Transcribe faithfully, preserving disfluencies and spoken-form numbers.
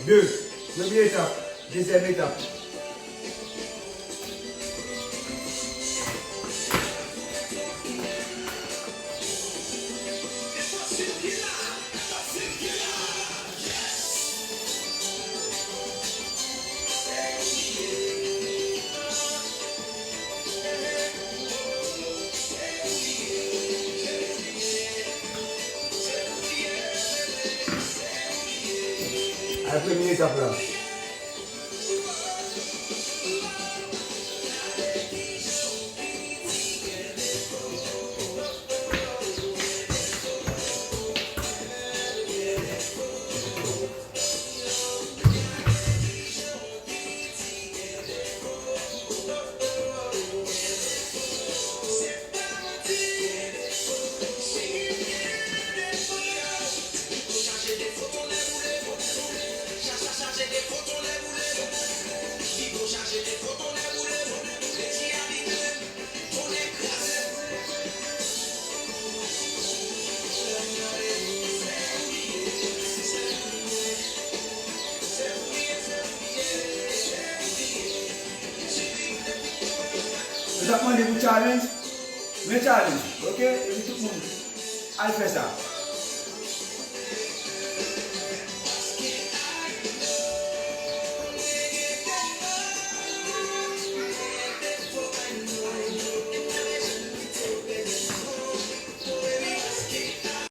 De. Premye etap. Dezyèm etap. Al premye etap la. Yo t ap mande pou challenge, men challenge, ok? Epi tout moun al fè sa.